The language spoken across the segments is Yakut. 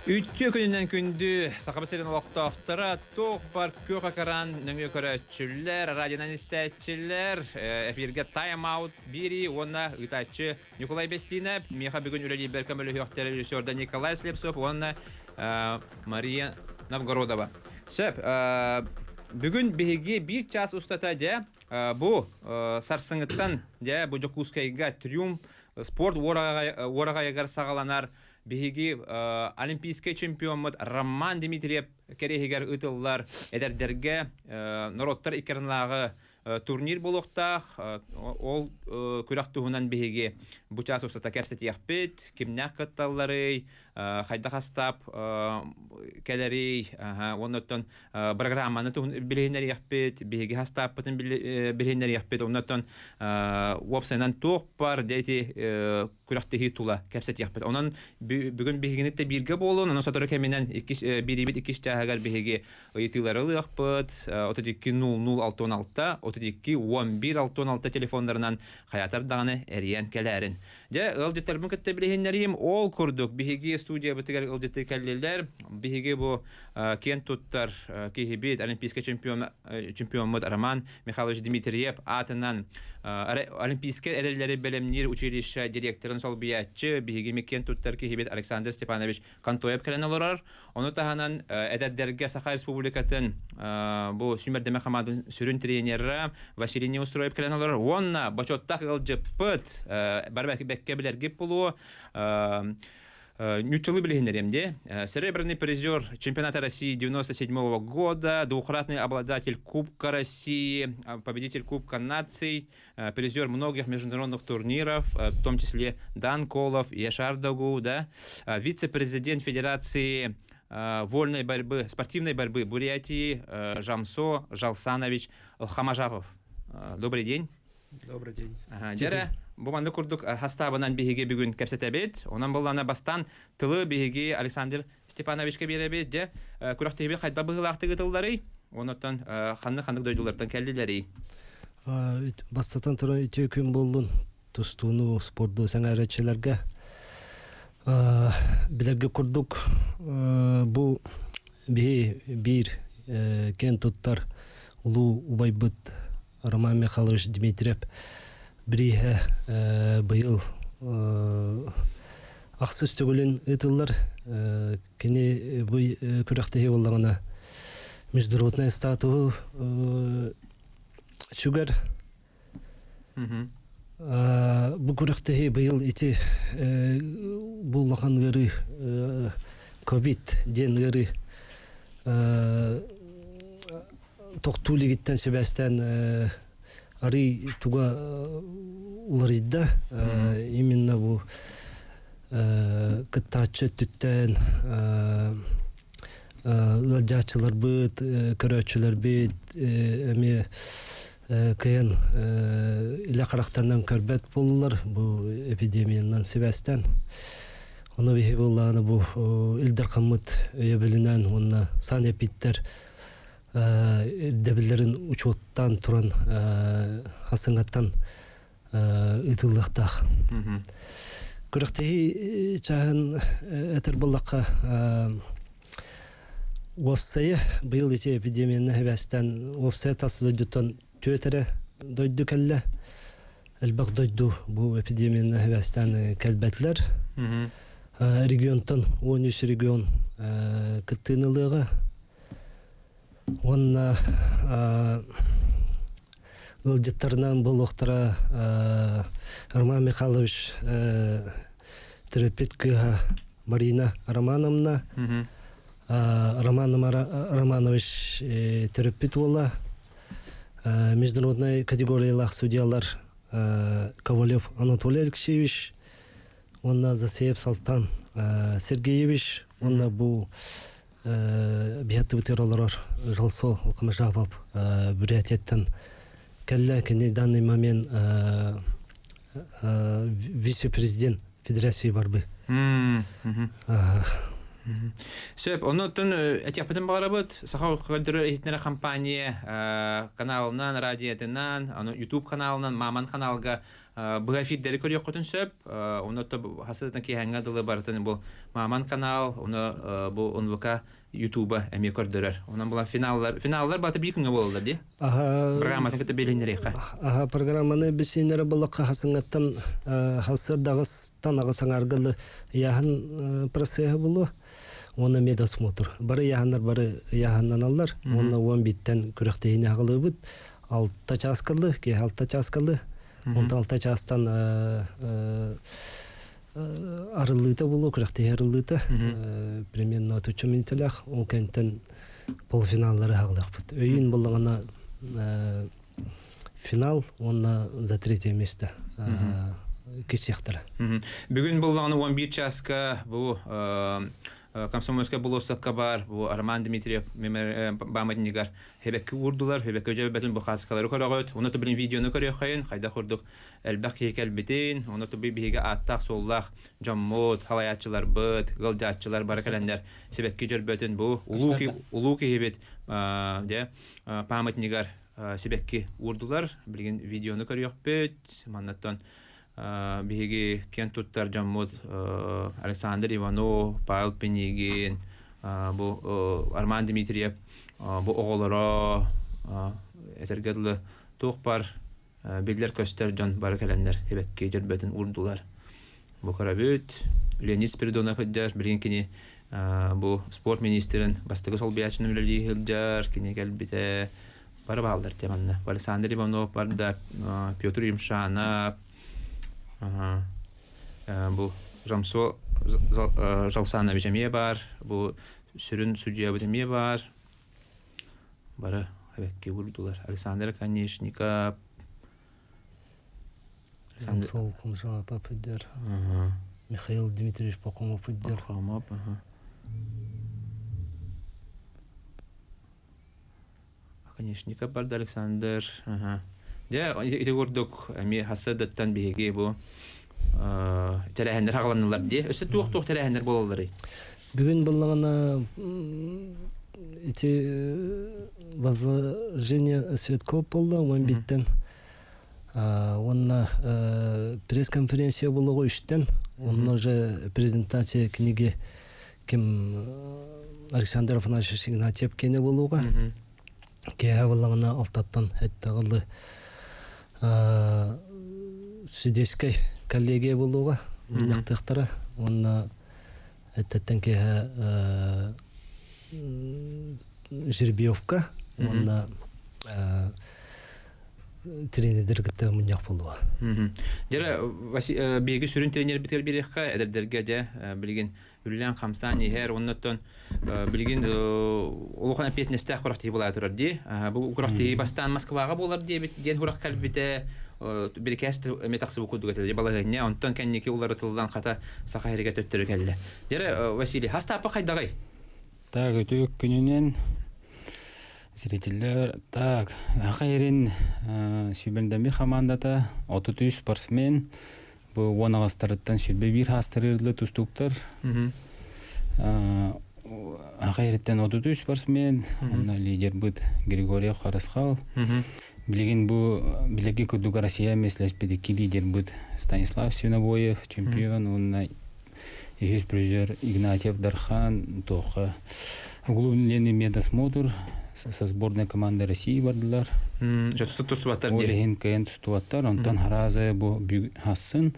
Үтүө күнүнэн күндү Сахабыт сирин олохтоохторо, туох бар күөх экран нөҥүө көрөөччүлэр, радионан истээччилэр, эфиргэ Time Out биэрии уонна ыытааччы Ньукулай Бэстиинэп, миэхэ бүгүн үлэлиирбэр көмөлөһүөхтэрэ режиссерда Николай Слепцов уонна Мария Новгородова. Сөп, бүгүн биһиги биир час устата дьэ бу сарсыҥыттан дьэ бу Дьокуускайга Триумф спорт уораҕайыгар саҕаланар биһиги олимпийскай чемпиоммут Роман Дмитриев кэриэһигэр ыытыллар эдэрдэргэ норуоттар икки ардылааҕы турнир буолуохтаах. Ол күрэх туһунан биһиги бу чаас устата кэпсэтиэхпит. Кимнээх кытталларый, хайдах астаап кэлэрий, уонна программаны билиһиннэриэхпит, биһиги хастааппытын билиһиннэриэхпит, оннуттан уопсайынан туох бар дети күрэхтэһии тула кэпсэтиэхпит. Онон бүгүн биһигини да бииргэ буолун, онон сотору кэминэн иккис биириибит иккис чааһыгар биһиги ыйытыылары ылыахпыт. 32 00 66 32 11 66 телефоннарынан хайатар даҕаны эрийэн кэлээрин. Дьэ, ыалдьыттарбын кытта билиһиннэриим. Ол курдук биһиги студиябытыгар ыалдьыттыы кэллилэр. Биһиги бу киэн туттар киһибит, олимпийскай чемпион, чемпиоммут Роман Михайлович Дмитриев аатынан Олимпийскай эрэллэри бэлэмниир училище директорын солбуйааччы, биһиги киэн туттар киһибит Александр Степанович Контоев кэлэн олорор. Ону таһынан эдэрдэргэ Саха Республикатын бу сүүмэрдэмэ хамаандатын сүрүн тренерэ Василий Неустроев кэлэн олорор. Уонна бочуоттаах ыалдьыппыт бары бэккэ билэргит буолуо Ньуччалыы билиһиннэриэм дии. Серебряный призер чемпионата России 97 года, двукратный обладатель Кубка России, победитель Кубка наций, призер многих международных турниров, в том числе Дан Колов, Яшар Дагу, да, вице-президент Федерации вольной борьбы, спортивной борьбы Бурятии Жамсо Жалсанович Хамажапов. Добрый день. Добрый день. Дьэрэ, бу маннык курдук хастаабынан биһиги бүгүн кэпсэтэбит. Онон буллана бастан тылы биһиги Александр Степановичка биэрэбит. Дьэ, күрэхтэһиби хайдах быһыылаахтык ыытылларый? Онуттан ханнык-ханнык дойдулартан кэллилэрий? Бастатан туран үтүө күн буоллун тустууну, спорду сэҥээрээччилэргэ. Билэргэ курдук бу биһи биир киэн туттар улуу убайбыт Роман Михайлович Дмитриев бирииһэ быйыл ахсыс төгүлүн ыытыллар. Кини бу күрэхтэһии буоллаҕына международный статуһу сүгэр. Бу күрэхтэһии быйыл ити бу улахан ыарыы ковид диэн ыарыы тохтуу илигиттэн сибээстээн арый туга уларыйда. Именно бу кыттааччы өттүттэн ыалдьааччыларбыт, көрөөччүлэрбит эмиэ кыайан илэ харахтарынан көрбөт буоллулар бу эпидемиянан сибээстээн. Ону биһи буоллаҕына бу Ил Дархаммыт өйөбүлүнэн уонна санэпидтэр ирдэбиллэрин учуоттаан туран хасыҥаттан ыытыллыахтаах. Күрэхтэһии чааһын этэр буоллахха уопсайа быйыл ити эпидемияны эбээстэн уопсайа тас дойдуттан түөрт эрэ дойду кэллэ. Элбэх дойду бу эпидемияны эбээстээн кэлбэтилэр. Регионтан 13 регион кыттыыны ылыаҕа. Уонна ыалдьыттарынан буолуохтара Роман Михайлович төрөппүт кыыһа Марина Романовна, Роман Романович төрөппүт уола, международнай категориялаах судьялар Ковалев Анатолий Алексеевич уонна Засеев Салтан Сергеевич уонна бу биһаттыбытыгар олорор Жалсо Алкамажапов Бурятияттан кэллэ. Кини данный момент вице-президент Федерации борьбы. Сөп, оннуттан этиэхпитин баҕарабыт. Саха көрдөрөр иһитиннэрэр компания каналынан, радиотынан, аны YouTube каналынан, Маман каналга Быһа эфирдэри көрүөххүтүн сөп. Онно хасытан киһэҥҥэ дылы барытын бу Маман канал, оны бу НВК Ютуба эмиэ көрдөрөр. Онон була финаллар, финаллар баты биир күҥҥэ буолаллар дии. Программатын кытта билиннэриэххэ. Аха, программаны билсиннэрэ буллахха хасыҥҥаттан хасырдаҕыстан аҕыс аҥааргалы ыйааһын процеһа булуо. Уонна медосмотр. Бары ыйааһыннар бары ыйааһыннаналлар. Уонна 11-тэн күрэхтэһиини аҕалыыбыт. 6 чааскалы, киэһэ 6 чааскалы. Онтон 6 чаастан арыллыыта буолуо, күрэхтэһии арыллыыта. Примерно отучча мүнүүтэлээх. Ол кэнниттэн полуфиналлары аҕалыахпыт. Өйүүн буоллаҕына финал уонна за третье место кисиэхтэрэ. Бүгүн буоллаҕына 11 чааска бу Комсомольскай болуоссакка баар бу Роман Дмитриев памятнигар хэбэкки уурдулар, хэбэкки дьөбөтүн бу хааскалары көрөҕүт. Уну билин видеону көрүөххэйин, хайдах курдук элбэх киһи кэлбитин, ону туби биһиги ааттаах-суоллаах дьоммут, халайааччыларбыт, ыалдьааччылар бары кэлэннэр сибэкки дьөрбөтүн бу улуу, улуу киһибит дьэ памятнигар сибэкки уурдулар. Билигин видеону көрүөхпүт. Маннаттан биһиги киэн туттар дьоммут Александр Иванов, Павел Пинигин, бу Арман Дмитриев бу оҕолоро этэргэ дылы туох бар биллэр-көстөр дьон бары кэлэннэр сибэкки дьөрбөтүн уурдулар. Бу көрөбүт. Леонид Спиридонов сылдьар. Билигин кини бу спорт министрин бастакы солбуйааччынан үлэлии сылдьар. Кини кэлбитэ. Бары бааллар те манна. Александр Иванов барда, Петр Юмшанов, бу Жамсо Жалсанович эмиэ баар, бу сүрүн судьуйабыт эмиэ баар. Бары эбэкки уурдулар. Александр Конечников, Александр Хомсалапов ыддер. Михаил Дмитриевич Пахомов ыддер. Пахомов, Конечников барда Александр. Дьэ, ити курдук эмиэ хассыадаттан биһиги бу тэрээһиннэр хаҕаланнылар дии. Өссө туох-туох тэрээһиннэр буолалларый? Бүгүн буллаҕына ити возложение цветков буолла, уон биттен уонна пресс-конференция буолуоҕа үстэн, онно уже презентация книги ким Александр Афанасьевич Игнатьев киэнэ буолуоҕа. Киэһэ буоллаҕына алтаттан эттэҕилы судейскай коллегия буолуоҕа мунньахтыахтара уонна эттеттен киэһэ жеребьевка уонна тренердэр кытта мунньах буолуо. Дьэ, биһиги сүрүн тренербитигэр биэриэххэ, эдэрдэргэ дьэ билигин үлэлээн-хамсаан иһэр, оннуттан билигин улахан эппиэтинэстээх күрэхтэһии буолаа турар дии. Бу күрэхтэһии бастаан Москваҕа буолар диэбит диэн сурах кэлбитэ, бирикээс эмиэ тахсыбыт курдук этэ балаһыанньа, онтон кэнники уларытыллан хата Саха сиригэр төттөрү кэллэ. Дьэ, Василий, хастааппа хайдаҕый? Так, үтүө күнүнэн зрителлэр. Так, Аха Ирин сүүмэрдэммит хамаандата 33 спортсмен, Бу уон аҕыстарыттан 21 хаастарыырлы тустууктар. Аха ириттэн 33 спортсмен, онно лидербыт Григорий Харысхал. Билигин бу билэрги курдук Россия миэстэлэспит икки лидербыт Станислав Свинобоев, чемпион, уонна үһүс призер Игнатьев Дархан, туохха углубленный медосмотр со сборной команды России бардылар. Тустубаттар Ол иһин кыайан тустубаттар. Онтон Хараза бу хассын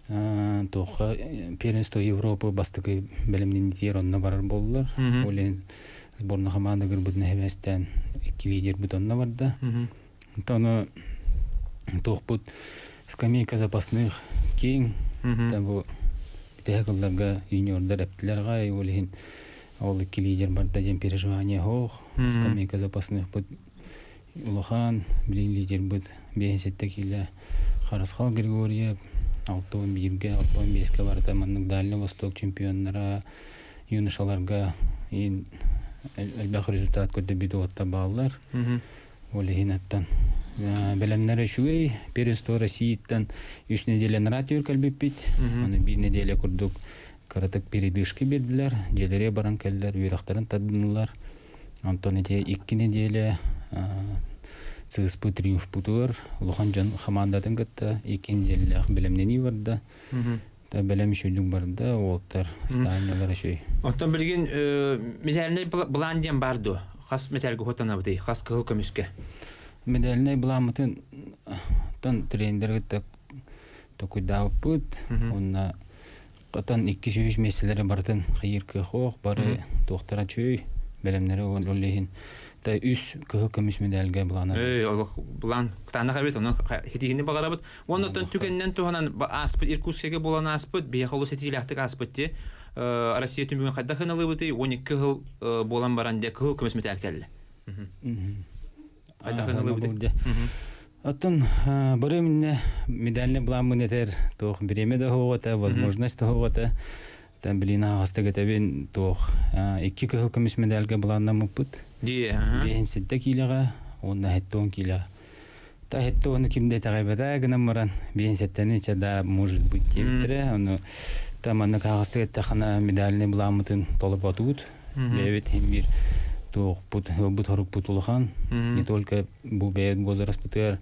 туохха первенство Европы бастакы бэлэмнэнитигэр онно барар буоллулар. Ол иһин сборная команда кырбытын эһэбэстээн икки лидербит онно барда. Онтон туохпут скамейка запасных киэҥ. Бу бүтэһик ылларга юниордар эптилэр аҕай, ол иһин ол икки лидер барда диэн переживание суох. Скамейка запасныхпыт улахан, билигин лидербыт 57 киилэ Харысхал Григорьев, 61-гэ, 65-гэ барыта маннык Дальний Восток чемпионнара, юношаларга элбэх результат көрдөрбүт уоттар бааллар. Ол иһин оттон бэлэмнэрэ үчүгэй. Первенство Россияттан үс нэдиэлэ радио кэлбиппит. Аны биир нэдиэлэ курдук кыратык передышка биэрдилэр. Дьиэлэригэр баран кэллэр, үөрэхтэрин тардыннылар. Онтон ити икки нэдиэлэ сыыспыт триумфпутугар улахан дьон хамаандатын кытта икки нэдиэлэлээх бэлэмнэнии барда. Та бэлэм үчүгдүк барда, уолтар стаанньалар үчүгэй. Оттон билигин медальнай былаан диэн баар дуо? Хас мэтээлгэ хотонабытый? Хас кыһыл көмүскэ? Медальнай былааммытын тон тренердэр кытта токуйдаабыппыт. Уонна Отон 200 миэстэлэри барытын хайыыр кыах суох, бары туохтара үчүгэй, бэлэмнэри ол иһин та үс кыһыл көмүс медальга былаана. Эй, олох былаан кытаанах эбит, онон хитиһини баҕарабыт. Уонна оттон түгэнинэн туһанан ааспыт Иркутскайга буолан ааспыт, биһиэхэ олус этиилээхтик ааспыт дии. Россия түмүгүн хайдах ыналыыбытый? 12 кыһыл буолан баран дьэ кыһыл көмүс медаль кэллэ. Хайдах ыналыыбытый? Оттон бары минне медальный былааммын этэр туох бириэмэ да оһоҕото, возможность да оһоҕото. Там билин аҕастык этэбин туох икки кыһыл көмүс медальга былааннаммыппыт. Дии, Биэһин сэттэ киилэҕэ уонна 70 киилэҕэ. Та хетте оны ким да итэҕэйбэтэ гынан баран биэһин сэттэни чэ да может быть диэбиттэрэ. Ону та маннык аҕастык эттэххинэ медальный былааммытын толорботубут. Бэйэбит иһин биир туохпут, ылбыт хорукпут улахан. Не только бу бэйэбит возрастпытыгар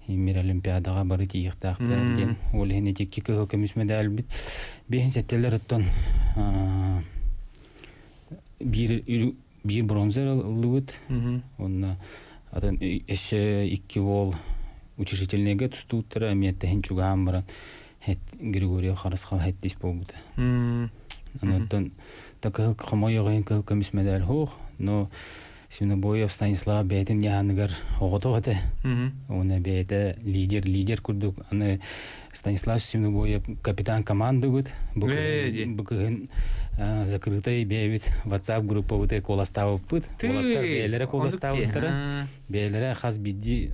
мир олимпиадаҕа бары тиийиэхтээхтэр диэн ол иһин ити икки кыһыл көмүс медальбит биэһин сэттэлэр оттон биир биир бронза ыллыбыт уонна атын өссө икки уол учредительнайга тустууттара эмиэ тэһин чугаһаан баран Григорьев Харысхал хэттис буолбута. Онтон та кыһыл хомойуох иһин кыһыл көмүс медаль суох, но Свинобоев Станислав бэйэтин яһаныгар оҕотох этэ. Уонна бэйэтэ лидер, лидер курдук. Аны Станислав Свинобоев капитан командыбыт. Бу кыһын закрытай бэйэбит WhatsApp группабыты куоластаабыппыт. Уолаттар бэйэлэрэ куоластаабыттара. Бэйэлэрэ хас биирдии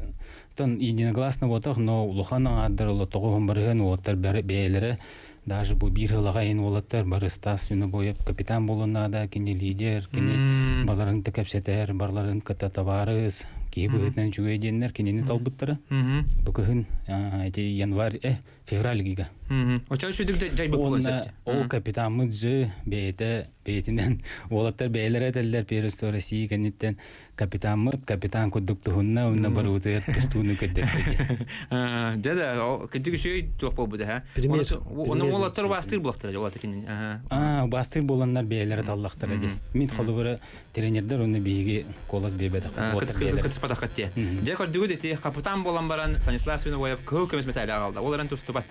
Оттон единогласно буотах, но улахан аҥаардар олотоҕу барыһан уолаттар бэйэлэрэ даже бу биир сылаҕа иһин уолаттар бары Стас Свинобоев капитан буолуон наада, кини лидер, кини баларын да кэпсэтэр, барларын кытта табаарыс, киһи быһыытынан үчүгэй диэннэр кинини талбыттара. Бу кыһын ити январь, февраль гига. Очо үчүдүк дьайбыт Уонна ол капитаммыт же бэйэтэ бэйэтинэн уолаттар бэйэлэрэ этэллэр первенство России кэнниттэн капитаммыт капитан курдук туһунна уонна барыбытыгар тустууну көрдөрдө диэн. Дьэ да, кырдьык үчүгэй туох буолбут аха. Пример. Оны уолаттар убаастыыр булахтара ол кини. Аа, убаастыыр буоланнар бэйэлэрэ таллахтара дии. Мин холобура тренердер уонна биһиги куолас биэрбэтэх. Кытыспатаххыт дии. Дьэ көрдүгүт ити капитан буолан баран Станислав Свиновоев кыһыл көмүс мэтээли аҕалда. Ол эрэн тустубат.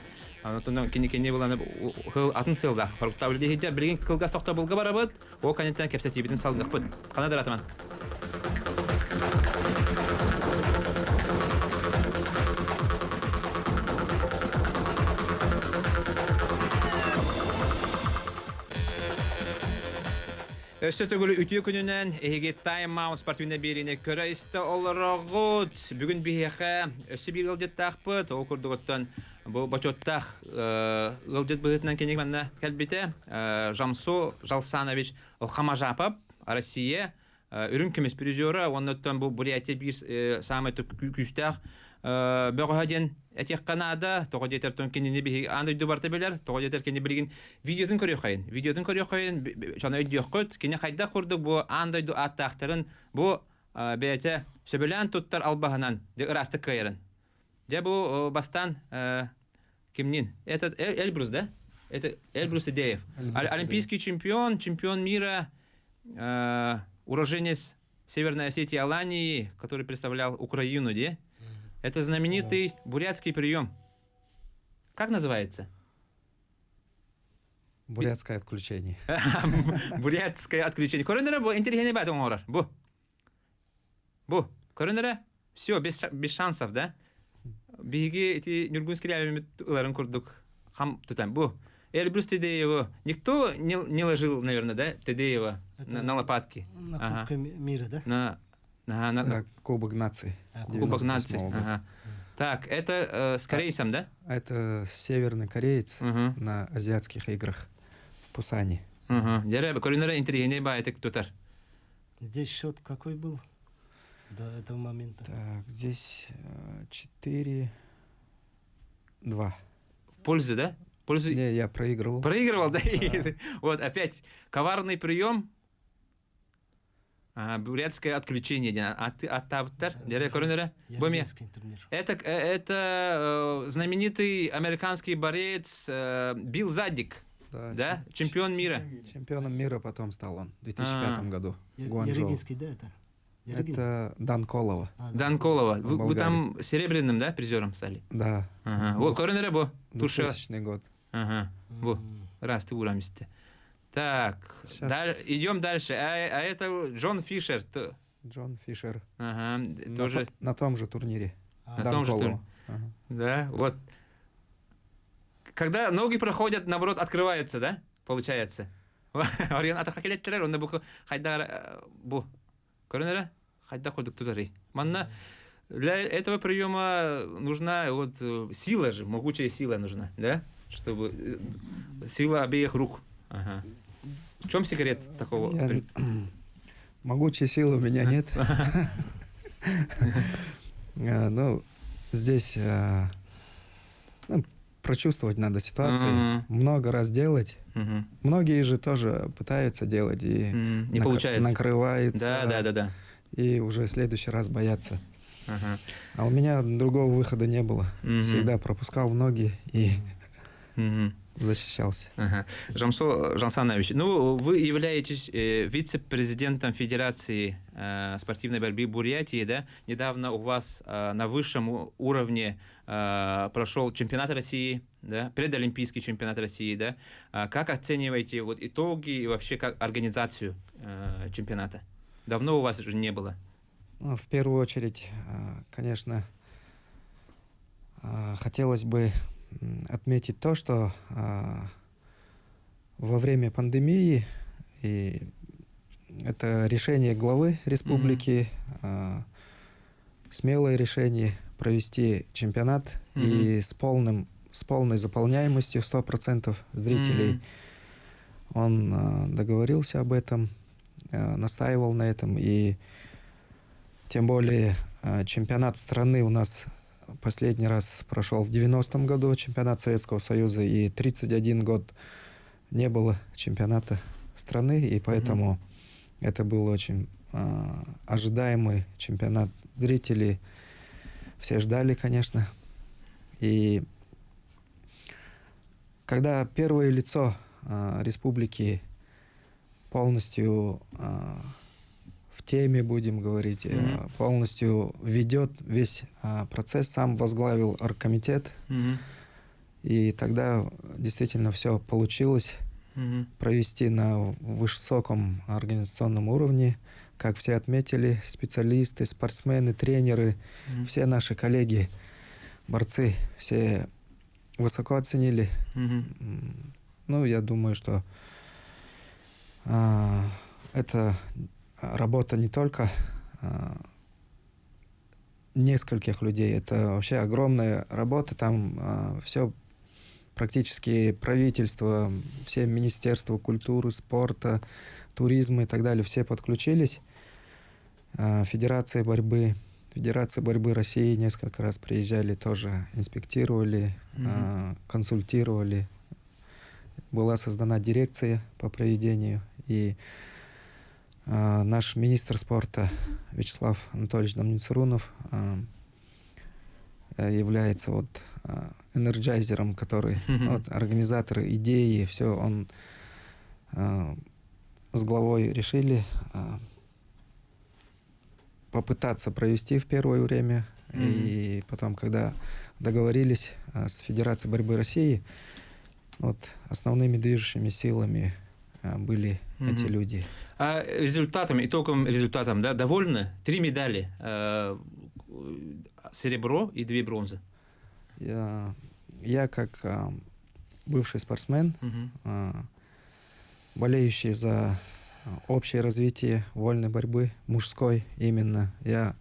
Онтон кини кини булан атын сыалдаах. Хоруктаабыл диһиджа билигин кылгас тохтобулга барабыт. Ол кэнниттэн кэпсэтиибитин салгыахпыт. Хана дыратыман. Өссө төгүл үтүө күнүнэн эһиги Time Out спортивнай биэриини көрө-истэ олороҕут. Бүгүн биһиэхэ өссө биир ыалдьыттаахпыт. Ол курдук оттон Бу бочуоттаах ыалдьыт быһыытынан кини манна кэлбитэ. Жамсу Жалсанович Хамажапов, Россия үрүҥ көмүс призера, уонна оттон бу Бурятия биир саамай күүстээх бөҕөһө диэн этиэххэ наада. Тоҕо диэтэр кинини биһиги аан дойду барыта билэр. Тоҕо диэтэр кини билигин видеотун көрүөххэйин. Видеотун көрүөххэйин, дьоно өйдүөххүт. Кини хайдах курдук бу аан дойду ааттаахтарын бу бэйэтэ сөбүлээн туттар албаһынан ыраастык кыайарын. Дьэ бу бастаан кимнин? Это Эльбрус, да? Это Эльбрус Тедеев. Олимпийский чемпион, чемпион мира, уроженец Северной Осетии Алании, который представлял Украину, да? Это знаменитый бурятский прием. Как называется? Бурятское отключение. Бурятское отключение. Көрөнөрө бу интеллигентный баат оҥорор. Бу. Бу, көрөн эрэ, все, без, без шансов, да? Биһиги ити Ньургун Скрябин ыларын курдук хам тутан. Бу, Эльбрус Тедеева. Никто не, не ложил, наверное, да, Тедеева на, на лопатки. На Кубке ага. мира, да? На, на, на, на... Кубок наций. Кубок наций. Ага. Так, это э, с корейцем, да? Это северный кореец угу. на азиатских играх в Пусане. Угу. Дьэ, көрүнэрэ интеллигентный баайтык тутар. Здесь счет какой был до этого момента? Так, здесь 4-2. В пользу, да? В пользу... Не, я проигрывал. Проигрывал, да? да. Вот опять коварный прием. Ага, бурятское отключение диэн аттаабыттар. Дьэрэ көрөн эрэ. Бу эмиэ. Это, это знаменитый американский борец Билл Задик. Да, да? Чемпион мира. Чемпионом мира потом стал он в 2005 году. Ярыгинский, да, это? Ярыгин? Это Дан Колова. А, Дан Колова. Вы, вы там серебряным, да, призером стали? Да. Ага. О, көрөн эрэ бу. 2000 год. Ага. Бу. Раз, ты урамисте. Так, идем дальше. А это Джон Фишер. Джон Фишер. Ага, тоже. На том же турнире. На том же турнире. Ага. Да, вот. Когда ноги проходят, наоборот, открываются, да? Получается. Орион атаха келеттерер, онда бу хайдар бу. Көрөн эрэ? Хайда курдук тутарый. Манна для этого приема нужна вот сила же, могучая сила нужна, да? Чтобы сила обеих рук. Ага. В чем секрет такого? Я... Могучей силы у меня нет. Ну, здесь прочувствовать надо ситуацию, много раз делать. Многие же тоже пытаются делать и не получается. Накрываются. Да. И уже в следующий раз боятся. А у меня другого выхода не было. Всегда пропускал в ноги и защищался. Ага. Жамсо Жансанович, ну, вы являетесь вице-президентом Федерации спортивной борьбы Бурятии, да? Недавно у вас на высшем уровне прошел чемпионат России, да? Предолимпийский чемпионат России, да? Как оцениваете вот итоги и вообще как организацию чемпионата? Давно у вас же не было. Ну, в первую очередь, конечно, хотелось бы отметить то, что во время пандемии, и это решение главы республики, смелое решение провести чемпионат и с полной заполняемостью 100% зрителей. Он договорился об этом, настаивал на этом, и тем более чемпионат страны у нас последний раз прошел в 90-м году, чемпионат Советского Союза, и 31 год не было чемпионата страны, и поэтому это был очень ожидаемый чемпионат. Зрители все ждали, конечно. И когда первое лицо республики полностью в теме, будем говорить, полностью ведет весь процесс, сам возглавил оргкомитет, и тогда действительно все получилось провести на высоком организационном уровне, как все отметили, специалисты, спортсмены, тренеры, все наши коллеги, борцы, все высоко оценили. Ну, я думаю, что это работа не только нескольких людей, это вообще огромная работа, там все практически правительство, все министерства культуры, спорта, туризма и так далее, все подключились. Федерация борьбы России несколько раз приезжали, тоже инспектировали, консультировали. Была создана дирекция по проведению, и наш министр спорта Вячеслав Анатольевич Дамницерунов является вот энерджайзером, который вот, организатор идеи, все, он с главой решили попытаться провести в первое время, и потом, когда договорились с Федерацией борьбы России, вот основными движущими силами были эти люди. А результатом, итоговым результатом, да, довольны? 3 медали, серебро и 2 бронзы. Я как бывший спортсмен, болеющий за общее развитие вольной борьбы, мужской именно, я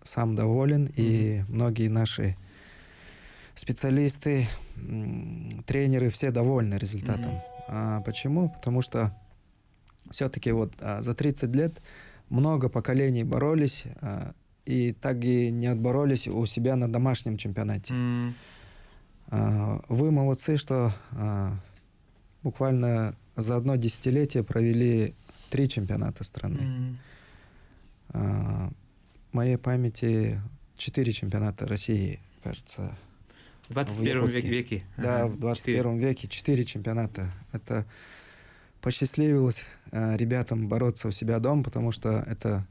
сам доволен, и многие наши специалисты, тренеры, все довольны результатом. А почему? Потому что все-таки вот за 30 лет много поколений боролись, и так и не отборолись у себя на домашнем чемпионате. Вы молодцы, что буквально за одно десятилетие провели Три чемпионата страны. В моей памяти четыре чемпионата России, кажется. В 21 веке. Да, в 21 веке четыре чемпионата. Это посчастливилось ребятам бороться у себя дома, потому что это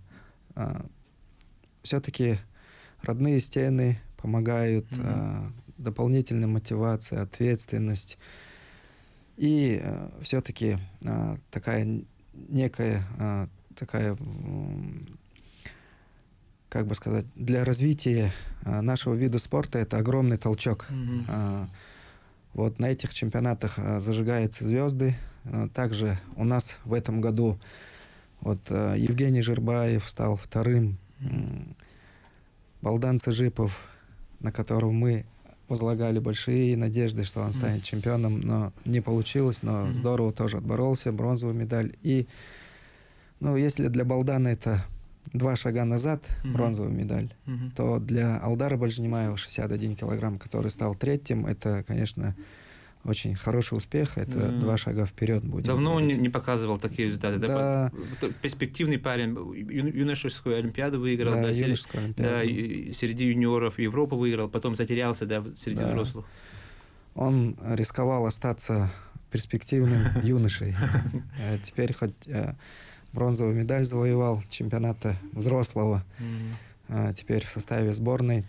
все-таки родные стены помогают, дополнительная мотивация, ответственность. И все-таки такая некая такая, как бы сказать, для развития нашего вида спорта это огромный толчок. Вот на этих чемпионатах зажигаются звезды. Также у нас в этом году вот Евгений Жирбаев стал вторым, Балдан Цыжипов, на которого мы возлагали большие надежды, что он станет чемпионом, но не получилось, но здорово тоже отборолся, бронзовую медаль. И, ну, если для Балдана это два шага назад, бронзовая медаль, то для Алдара Бальжинимаева 61 килограмм, который стал третьим, это, конечно, очень хороший успех, это два шага вперед будет. Давно он не показывал такие результаты. Да. Да? Перспективный парень, юношескую олимпиаду выиграл, да, юношескую олимпиаду. Да, среди юниоров Европу выиграл, потом затерялся, да, среди взрослых. Он рисковал остаться перспективным юношей. Теперь хоть бронзовую медаль завоевал чемпионата взрослого, теперь в составе сборной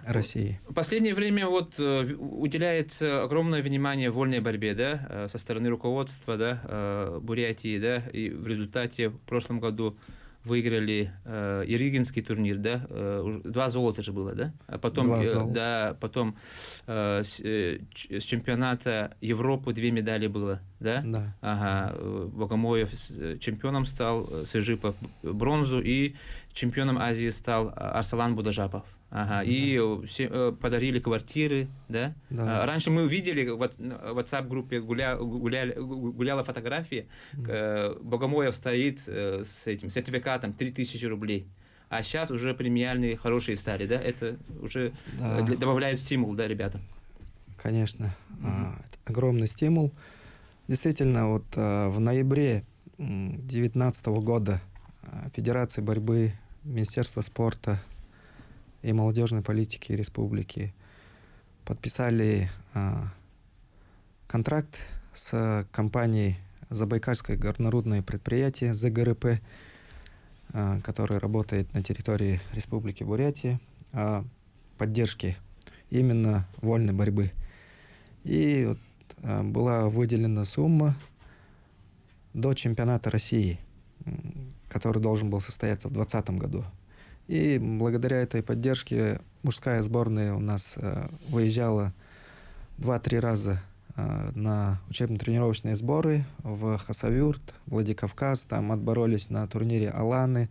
России. В последнее время вот уделяется огромное внимание вольной борьбе, да, со стороны руководства, да, Бурятии, да, и в результате в прошлом году выиграли Ярыгинский турнир, да, два золота же было, да, а потом, да, потом с чемпионата Европы две медали было, да, да. Ага, Богомоев чемпионом стал, Сыжипов бронзу, и чемпионом Азии стал Арсалан Будажапов. Ага, и все, подарили квартиры, да? Да. Раньше мы увидели в WhatsApp-группе гуляла фотография, Богомоев стоит с этим сертификатом 3000 рублей. А сейчас уже премиальные хорошие стали, да? Это уже добавляет стимул, да, ребятам? Конечно, это огромный стимул. Действительно, вот в ноябре 2019 года Федерация борьбы, Министерство спорта и молодежной политики республики подписали контракт с компанией Забайкальское горнорудное предприятие ЗГРП, которое работает на территории Республики Бурятия, о поддержке именно вольной борьбы. И вот, была выделена сумма до чемпионата России, который должен был состояться в 2020 году. И благодаря этой поддержке мужская сборная у нас выезжала 2-3 раза на учебно-тренировочные сборы в Хасавюрт, Владикавказ, там отборолись на турнире Аланы.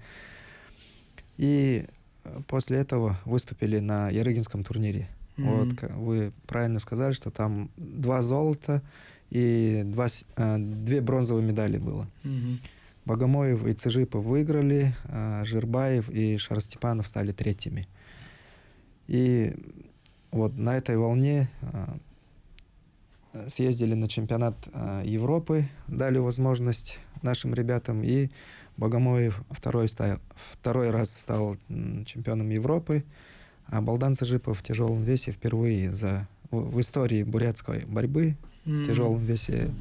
И после этого выступили на Ярыгинском турнире. Вот, вы правильно сказали, что там 2 золота и 2 бронзовые медали было. Богомоев и Цыжипов выиграли, Жирбаев и Шаростепанов стали третьими. И вот на этой волне съездили на чемпионат Европы, дали возможность нашим ребятам, и Богомоев второй раз стал чемпионом Европы, а Балдан Цыжипов в тяжелом весе впервые в истории бурятской борьбы в тяжелом весе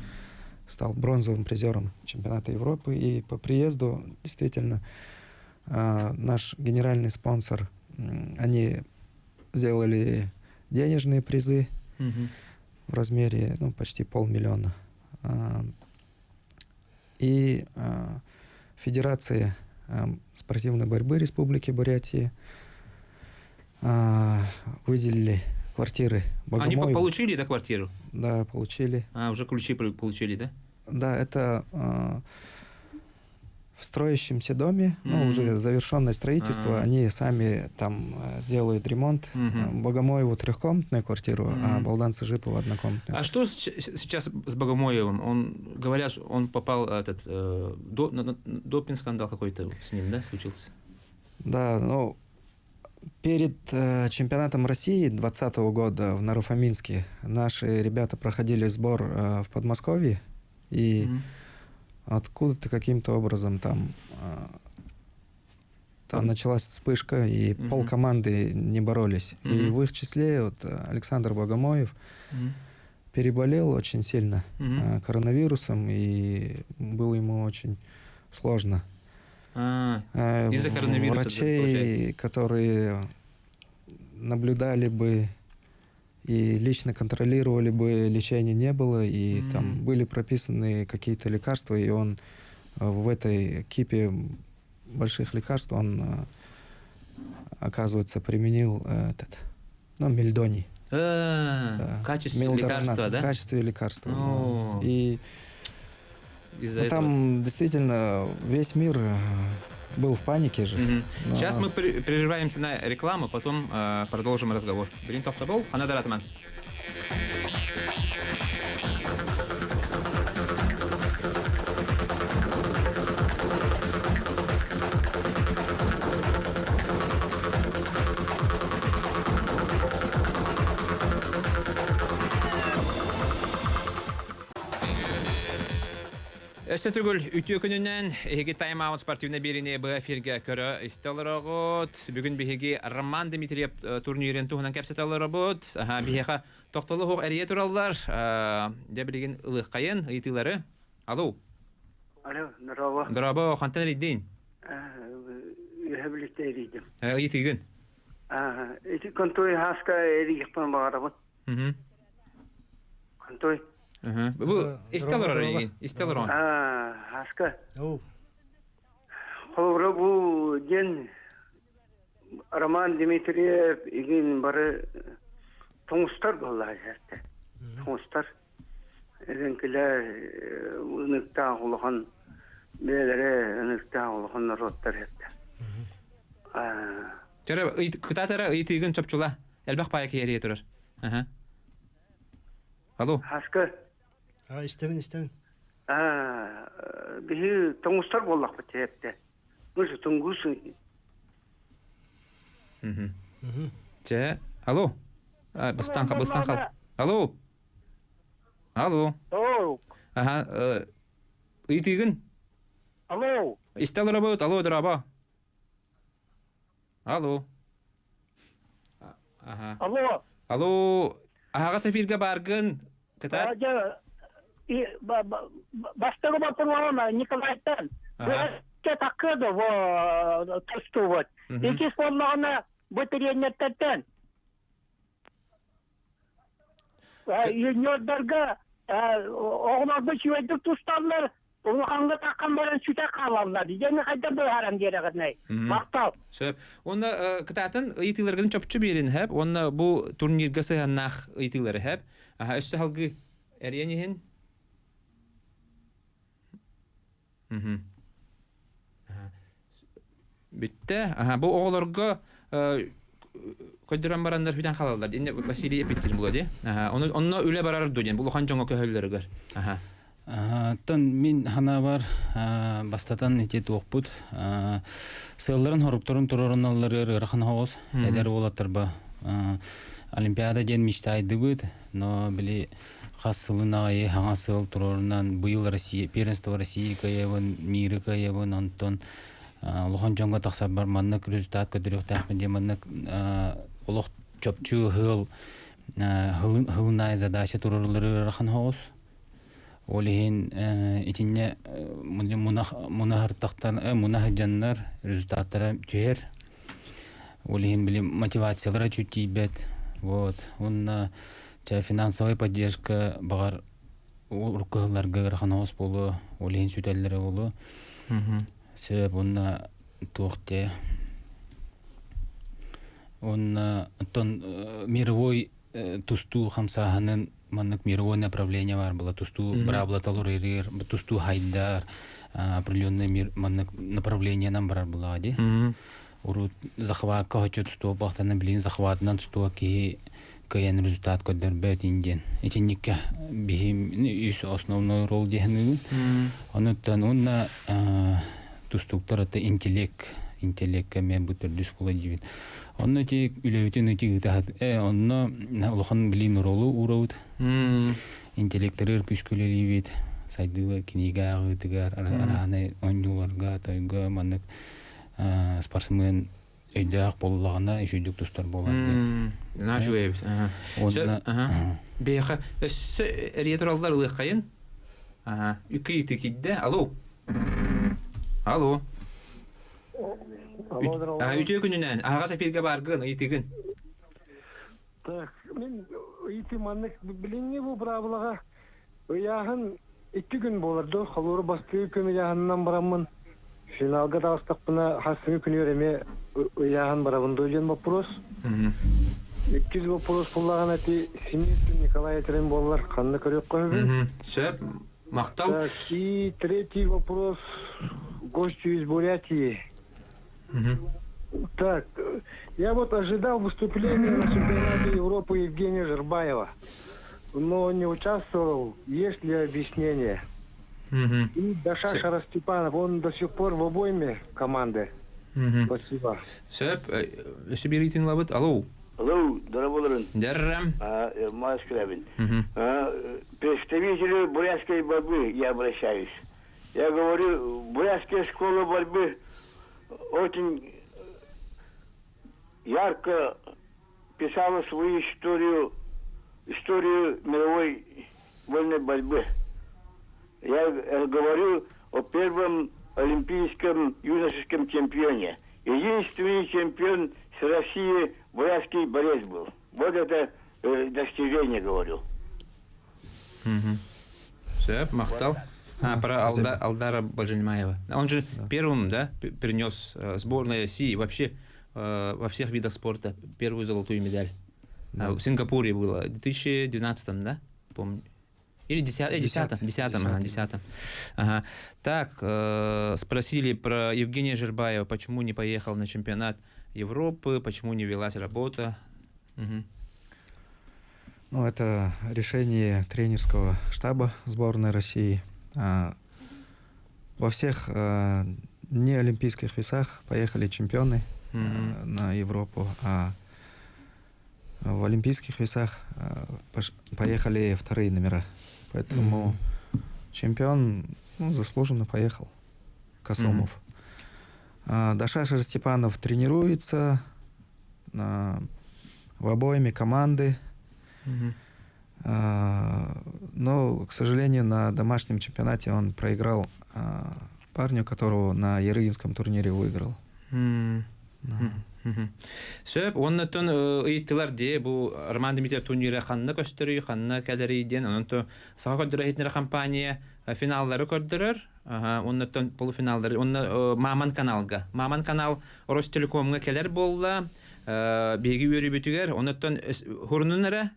стал бронзовым призером чемпионата Европы. И по приезду действительно наш генеральный спонсор, они сделали денежные призы в размере, ну, почти 500 000. И Федерация спортивной борьбы Республики Бурятии выделили квартиры Богомоеву. Они получили, да, квартиру? Да, получили. А, уже ключи получили, да? Да, это в строящемся доме, ну, уже завершенное строительство, они сами там сделают ремонт. Богомоеву трехкомнатную квартиру, а Балдан Цыжипову однокомнатную. А что сейчас с Богомоевым? Он, говорят, он попал этот допинг-скандал какой-то с ним, да, случился? Да, ну, перед чемпионатом России 2020 года в Наро-Фоминске наши ребята проходили сбор в Подмосковье, и Откуда-то каким-то образом там там началась вспышка, и полкоманды не боролись. И в их числе вот Александр Богомоев переболел очень сильно коронавирусом, и было ему очень сложно. Из-за коронавируса, Врачей, получается. которые наблюдали бы и лично контролировали бы, лечения не было, и там были прописаны какие-то лекарства, и он в этой кипе больших лекарств, он, оказывается, применил этот, ну, мельдоний. Да. В качестве лекарства, да? В качестве лекарства. И ну, там действительно весь мир был в панике же. Но... Сейчас мы прерываемся на рекламу, потом продолжим разговор. Блин, Тохтобол, Анадыр Атаман. Өссө төгүл үтүө күнүнэн эһиги Time Out спортивнай биэриини быһа эфиргэ көрө истэ олороҕут. Бүгүн биһиги Роман Дмитриев турнирын туһунан кэпсэтэ олоробут. Биһиэхэ тохтоло суох эрийэ тураллар. Дьэ билигин ылыаххайын ыйытыылары. Алло. Алло, здорово. Здорово, хантан эрийдин? Үөһэ Бүлүүттэн эрийдим. Ыйытыыгын. Ити контой хаска эрийиэхпин баҕарабын. Контой. Бу истэ олорор эйигин, истэ олорон. Хаска. Холобура бу диэн Роман Дмитриев игин бары тоҥустар буоллаҕа дьэртэ. Тоҥустар. Эбэҥкилэр ыныктаах улахан бэйэлэрэ ыныктаах улахан норуоттар этэ. Чөрө кытаатара ыйытыыгын чопчула. Элбэх паайа киһи турар. Алло. Хаска. Истэбин, истэбин. Биһи тоҥустар буоллахпыт тиэптэ. Мы же тунгусы. Чэ, алло. Бастан бастан хал. Алло. Алло. Аха, ыйытыыгын? Алло. Истэ олоробут, алло, дорообо. Алло. Аха. Алло. Алло. Аһаҕас эфиргэ бааргын. Кытаат. Бастакы боппуруоһум Николайтан. Таккыды тустубут. Иккис буоллаҕына бу тренердэртэн юниордарга оҕолорго үчүгэйдик тусталлар, улахаҥҥа таххан баран сүтэ хаалаллар. Дьэни хайдах быһааран биэрэҕинэй? Махтал. Сөп. Уонна кытаатын ыйытыыларгын чопчу биэрин хэп. Уонна бу турнирга сыһыаннаах ыйытыылары хэп. Аха, өссө салгыы эрийэн иһин. Бүттэ. Аха, бу оҕолорго көрдөрөн бараннар бүтэн хаалаллар. Инне Василий эпиттир була ди. Аха, онно үлэ барар ду диэн, улахан дьоҥҥо көһөллөрүгэр. Аха. Тон мин ханаабар бастатан ити туохпут сыалларын хорукторун туруоруналларыгар ыарахан оҕус эдэр уолаттарба Олимпиада диэн мечтайдыбыт, но били хас сылын аайы хаҥа сыл туруорунан быйыл Россия первенство России кыайабын, миры кыайабын, онтон улахан дьоҥҥо тахсарбар маннык результат көрдөрүөхтээхпин диэн маннык олох чопчу ыһыл хылынай задача туруоруллары ыарахан оҕус. Ол иһин итиннэ мунаһыртахтан мунаһыдьаннар результаттара түһэр. Ол иһин били мотивациялара чуть тиийбэт. Вот. Уонна финансовая поддержка баҕар урукку ыһылларга ыарахан оҕус буолуо, ол иһин сүтэллэрэ буолуо. Сөп уонна туох те уонна оттон мировой тустуу хамсааһынын маннык мировой направление бар была тустуу быраабылата олорор тустуу хайдар определенный мир маннык направлениенан барар буолаҕа дии урут захватка хочу тустуу бахтана билин захватынан тустуу киһи кыайан результат көрдөрбөт диэн итинникке биһи үс основной роль диэхинигин онуттан уонна тустууктар это интеллект интеллектка мен бу төрдүс була диибин онно ити үлэбитин ити ыытаһат онно улахан билин ролу уурабыт интеллекторыр күүскүлэлиибит. сайдыылы кинигэ ааҕыытыгар, араанай оонньууларга, тойго маннык спортсмен өйдөөх буоллаҕына үчүгдүк тустар буолар диэн. Наһаа үчүгэй эбит. Уонна Бэйэхэ өссө эрийэ тураллар ылыаххайын. Аха. Үккэ ыйытыы киирдэ. Алло. Алло. Үтүө күнүнэн. Аһаҕас эфиргэ бааргын, ыйытыгын. Так, мин ыйытыы маннык билиҥҥи бу быраабылаҕа ыйааһын икки күн буолар дуо? Холууру бастыыр күн ыйааһынынан бараммын финалга таҕыстахпына хассыҥы күнүгэр эмиэ ыйааһын барабын дуо диэн боппуруос. Иккис боппуруос буллаҕына ити Симиркин Николай этэрин буоллар ханна көрүөххэ сөбүй? Сөп. Махтал. Так, и третий вопрос гостю из Бурятии. Так, я вот ожидал выступления на чемпионате Европы Евгения Жербаева, но он не участвовал. Есть ли объяснение? И Даша Шарастепанов, он до сих пор в обойме команды. Спасибо. Сөп, өссө биир ыйытыын ылабыт. Алло. Алло, дораболорун. Дәррәм. Маскрабин. Представителю бурятской борьбы я обращаюсь. Я говорю, бурятская школа борьбы очень ярко писала свою историю, историю мировой вольной борьбы. Я говорю о первом олимпийском юношеском чемпионе. Единственный чемпион с России бурятский борец был. Вот это достижение, говорю. Сөп, махтал. А, про Алдара Бажильмаева. Он же первым, да, принес сборной России вообще во всех видах спорта первую золотую медаль. Да. В Сингапуре было, в 2012, да? Помню. Или 10, 10, 10, ага, 10. Ага. Так, спросили про Евгения Жербаева, почему не поехал на чемпионат Европы, почему не велась работа. Угу. Ну, это решение тренерского штаба сборной России. Во всех неолимпийских весах поехали чемпионы на Европу, а в олимпийских весах поехали вторые номера. Поэтому чемпион, ну, заслуженно поехал, Касумов. Даша Степанов тренируется в обойме команды. Но, к сожалению, на домашнем чемпионате он проиграл парню, которого на Ярыгинском турнире выиграл. Сөп, оннотон ыйыттылар дии бу Роман Дмитриев турнира ханна көстөрүй, ханна кэлэрий диэн, онон Саха көрдөрөр иһитиннэрэр компания финаллары көрдөрөр, оннотон полуфиналлары, онно Маман каналга. Маман канал Ростелекомҥа кэлэр буолла, биһиги үөрүүбүтүгэр, оннотон хурунун эрэ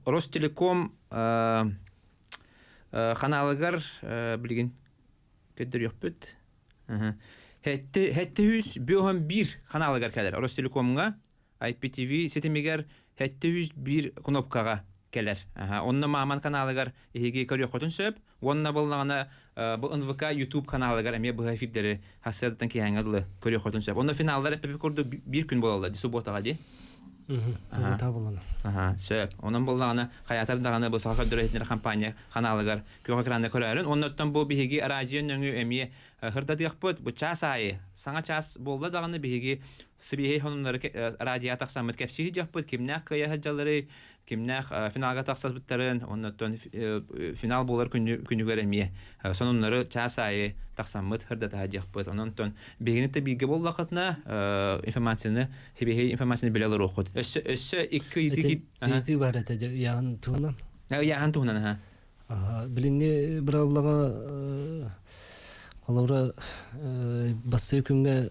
Ростелеком ханаалыгар билигин көрдөрүөхпүт. Хэтте үс бөһөн биир ханаалыгар кэлэр. Ростелекомҥа IPTV ситимигэр 701 кнопкаҕа кэлэр. Онно Маман каналыгар эһиги көрүөххүтүн сөп. Уонна буллаҕына бу НВК YouTube каналыгар эмиэ быһа эфирдэри хассыадаттан киһээҥҥэ дылы көрүөххүтүн сөп. Онно финаллар эппипи курдук биир күн буолаллар ди субботаҕа ди. Суббота буолана. Аха, сөп. Онон буллаҕына хайатар даҕаны бу Саха көрдөрөр иһитиннэрэр компания каналыгар күөх экранна көрөөрүн. Оннуттан бу биһиги араадьыйа нөҥүө эмиэ хырдатыахпыт. Бу чаас аайы саҥа чаас буолла даҕаны биһиги сибиэһэй сонуннары радиоҕа тахсаммыт кэпсии сылдьыахпыт. Кимнээх кыайа сылдьалларый, кимнээх финалга тахсыбыттарын, оннуттан финал буолар күнүгэр эмиэ сонуннары чаас аайы тахсаммыт хырдата сылдьыахпыт. Онон биһигини да бииргэ буоллаххытына информацияны, сибиэһэй информацияны билэ олоруоххут. Өссө өссө икки ыйытыы Ыйытыы баар этэ ыйааһын туһунан. Ыйааһын туһунан, аха. Билиҥҥи быраабылаҕа холобура бастакы күҥҥэ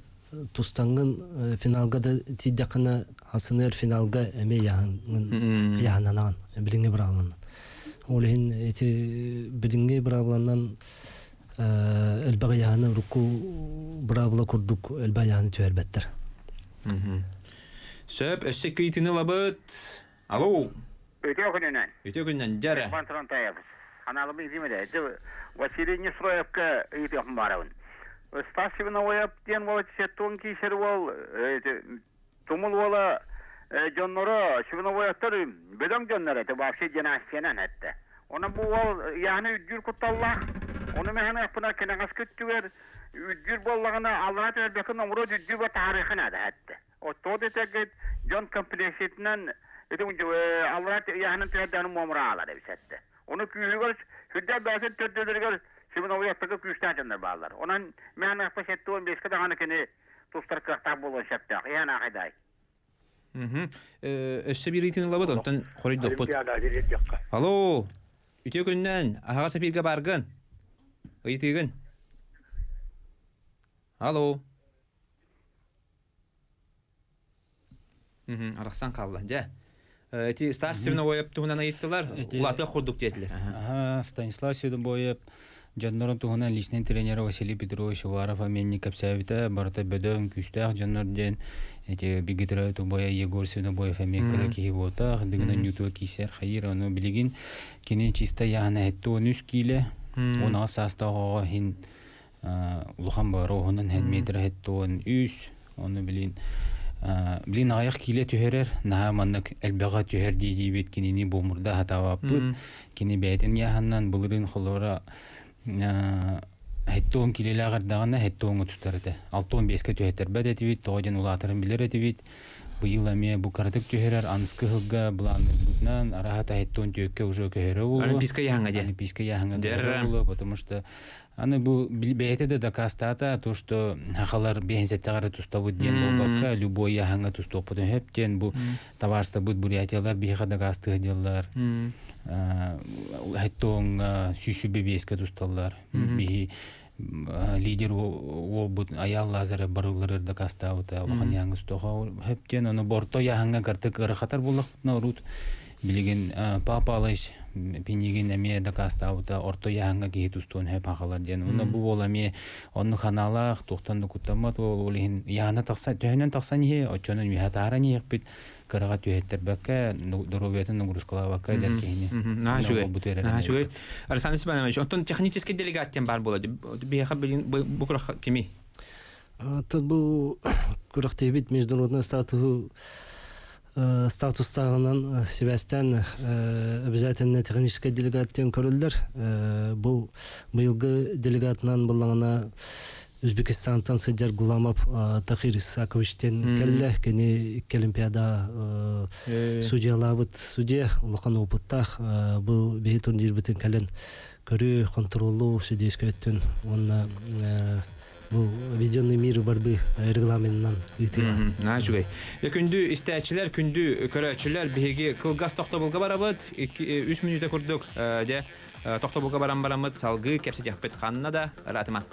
тустаҥҥын финалга да тиийдэххинэ хасыныар финалга эмиэ ыйааһыҥҥын ыйааһыннанаҕын билиҥҥи быраабыланан. Ол иһин ити билиҥҥи быраабыланан элбэх ыйааһыны урукку быраабыла курдук элбэх ыйааһыны түһэрбэттэр. Сөп, өссө икки ыйытыыны ылабыт. Алло. Үтүө күнүнэн. Үтүө күнүнэн, дьэ эрэ. Иван Турантаев. Аналыбы изимеле. Василий Несроевка ыйытыахпын баарабын. Стас Ивановоев диэн уол сеттуон киисэр уол тумул уола дьонноро Ивановоевтар бөдөҥ дьоннор этэ вообще династиянан этте. Онон бу уол ыйааһына үрдүүр кутталлаах. Ону мэһэн ыппына кэнэҕэс күттүгэр үрдүүр буоллаҕына аллара түһэрбэккин оҥоруо үрдүү ба таарыахха наада этте. Оттоо дэтэргит дьон комплекситынан ити аллара ыйааһынын түһэрдэҕин муомураалар эбит этте. Ону күүһүгэр сүрдээх бэйэтин төрдөлөрүгэр Семеновой аттыгы күүстээх дьоннор бааллар. Онон мэһэн ыппа 75-кэ даҕаны кини тустар кыахтаах буолуон сөптөөх. Иһэн аахайдаай. Өссө биир ыйтын ылабыт, онтон хоруйдуохпут. Алло, үтүө күннэн, аһаҕас эфиргэ бааргын? Ыйытыыгын? Алло. Арахсан хаалла. Дьэ. Эти Стас Севновоев туһунан ыйыттылар. Улаатыах курдук диэтилэр. Аха, Станислав Седобоев дьоннорун туһунан личный тренер Василий Петрович Уваров аменник кэпсээбитэ, барыта бөдөҥ, күүстээх дьоннор диэн эти биги тубая Егор Седобоев эмиэ кыра киһи буолтаах, дыгынан ютуба киисэр хайыр, ону билигин кини чисто яһана 73 киилэ, 16 саастаах оҕо хин улахан бары оһунан хэн метр 73, ону билин билин аҕыйах киилэ түһэрэр, наһаа маннык элбэҕэ түһэр дии диибит, кинини буомурда хатаабаппыт, кини бэйэтин яһаннан былырыын холоро 70 килэлээх эрдэҕинэ 70-ҥа тустар этэ. 65-кэ түһэтэрбэт этибит, тоҕо диэн улаатарын билэр этибит. Быйыл эмиэ бу кыратык түһэрэр аныскы ыһылга былаанныырбытынан араһата 74-кэ уже көһөрө буолуо. Олимпийскай яһаҥа диэн. Олимпийскай яһаҥа көһөрө буолуо, потому что аны бу бэйэтэ да дакаастаата то, что хахалар биэһин тустабыт диэн буолбакка, любой яһаҥа тустуохпутун хөп диэн бу товарстабыт бурятиялар биһиэхэ дакаастыа дьыллар. Хэттоҥ сүүсүбэ биэскэ тусталлар. Биһи лидер уолбут Аял Лазарев барылларыр дакаастаабыта улахан яһаҥа тустоха хөп диэн ону борто яһаҥа картык ырахатар буоллахпытына урут билигин Папа Алыш пинигин эмиэ дакаастаабыта орто яһаҥа киһи тустуон хөп хахалар диэн. Уна бу буол эмиэ онну ханаалаах туохтан да куттаммат уол ол иһин яһана тахса төһөнөн тахсан иһи оччонон үһэ тааран иһиэхпит кыраҕа түһэттэрбэккэ доруобуйатын нагрузкалаабакка эдэр киһини. Наһаа үчүгэй. Наһаа үчүгэй. Александр Степанович, онтон технический делегат диэн баар буола. Биһиэхэ билин бу күрэх кими? Бу күрэхтиибит международный статуһу статустааҕынан сибээстээн обязательно техническэй делегат диэн көрүллэр. Бу быйылгы делегатынан буллаҕына Өзбекистантан сылдьар Гуламов Тахир Исакович диэн кэллэ. Кини икки олимпиада судьялаабыт судья, улахан опыттаах. Бу биһи турнирбытын кэлэн көрүү, хонтуруоллуу судейскай өттүн уонна бу введенный мир борьбы регламентынан ыытыыга. Наһаа үчүгэй. Күндү истээччилэр, күндү көрөөччүлэр, биһиги кылгас тохтобулга барабыт. 3 мүнүүтэ курдук дьэ тохтобулга баран бараммыт салгыы кэпсэтиэхпит ханна да ыраатыма.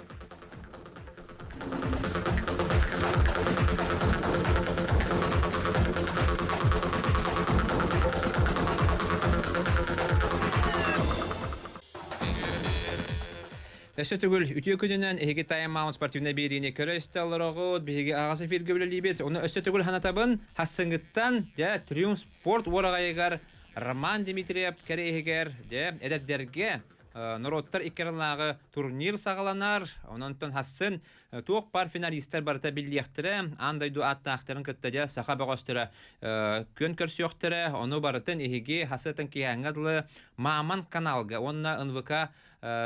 Өссө төгүл үтүө күнүнэн эһиги Time Mount спортивнай биэриини көрө истэ олороҕут. Биһиги аҕас эфиргэ үлэлиибит. Ону өссө төгүл ханатабын. Хассыҥыттан дьэ Триумф спорт уораҕайыгар Роман Дмитриев кэриэһигэр дьэ эдэрдэргэ норуоттар икки аралааҕы турнир саҕаланар. Онон хассын туох баар финалистар барыта биллиэхтэрэ. Аан дойду ааттаахтарын кытта дьэ саха бөҕөстөрө күөн көрсүөхтэрэ. Ону барытын эһиги хасытын киһээҥҥэ дылы Маман каналга уонна НВК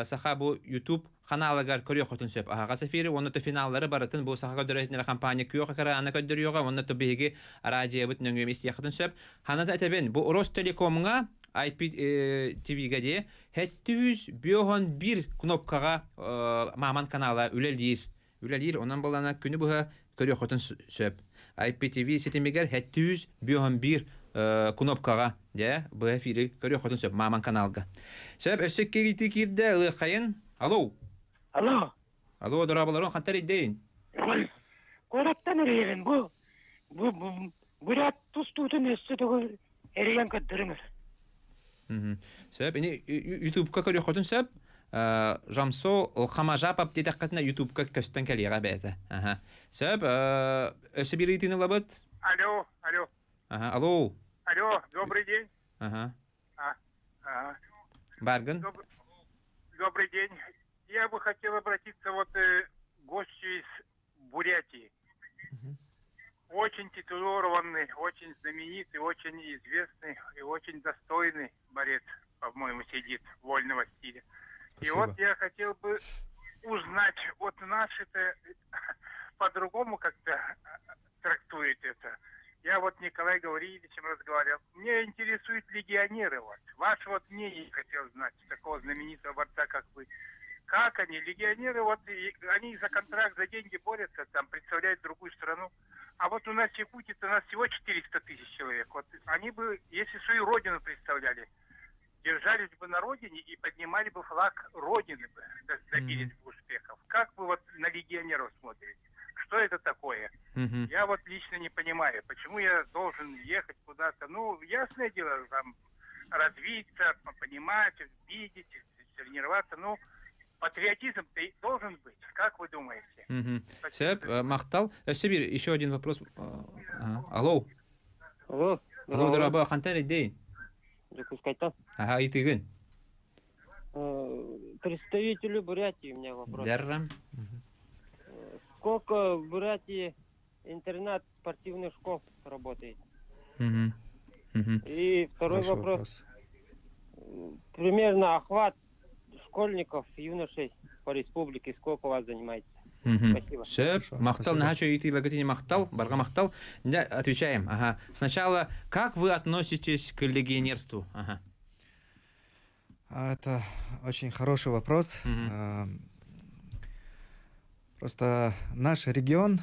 саха бу YouTube ханаалыгар көрүөххүтүн сөп. Аһаҕас эфири уонна то финаллары барытын бу саха көрдөрөөччүлэрэ компания күөх экрана көрдөрүөҕэ уонна то биһиги араадьыйабыт нөҥүө истиэххитин сөп. Ханата этэбин, бу Ростелекомҥа IP TV-гэ дии 751 кнопкаҕа Маман канала үлэлиир. Үлэлиир, онон балана күнү быһа көрүөххүтүн сөп. IPTV ситимигэр 751 кнопкаҕа дьэ быһа эфири көрүөххүтүн сөп Маман каналга. Сөп, өссө киирии киирдэ ылыаххайын. Алло. Алло. Алло, дорооболорун хантар идейин? Куораттан эрийэбин бу. Бу бурят тустуутун өссө төгүл эрийэн көрдөрүҥөр. Сөп, ини Ютубка көрүөххүтүн сөп. Жамсо Хамажапап диэтэххитинэ Ютубка көстөн кэлиэҕэ бэйэтэ. Сөп, өссө биир ыйытыыны ылабыт. Алло, алло. Ага, алло. Алло, добрый день. Ага. Ага. Баргын. Добрый день. Я бы хотел обратиться вот к гостю из Бурятии. Очень титулованный, очень знаменитый, очень известный и очень достойный борец. по-моему, сидит вольного стиля. Спасибо. И вот я хотел бы узнать, вот наши-то по-другому как-то трактуют это. Я вот Николай Гавриловичем разговаривал. Мне интересуют легионеры. Вот. Ваше вот мнение хотел знать, такого знаменитого борца, как вы. Как они, легионеры, вот и, они за контракт, за деньги борются, там представляют другую страну. А вот у нас в Якутии у нас всего 400 тысяч человек. Вот они бы, если свою родину представляли, держались бы на родине и поднимали бы флаг родины бы, добились бы успехов. Как вы вот на легионеров смотрите? Что это такое? Я вот лично не понимаю, почему я должен ехать куда-то. Ну, ясное дело, там развиться, понимать, видеть, тренироваться. Ну, патриотизм должен быть. Как вы думаете? Угу. Сөп, махтал. Сибирь, еще один вопрос. Алло. Алло. Алло, дорообо, хантан эдиий. Дьокуускайтан. Ага, ыйытыыгын. Представителю Бурятии у меня вопрос. Дәррам. Сколько в Бурятии интернат спортивных школ работает? Угу. Угу. И второй Хороший вопрос. Примерно охват школьников, юношей по республике, сколько у вас занимается? Спасибо. Сөп, махтал, наһаа үчүгэй махтал, барҕа махтал. Отвечаем. Ага. Сначала, как вы относитесь к легионерству? Ага. Это очень хороший вопрос. Угу. Просто наш регион,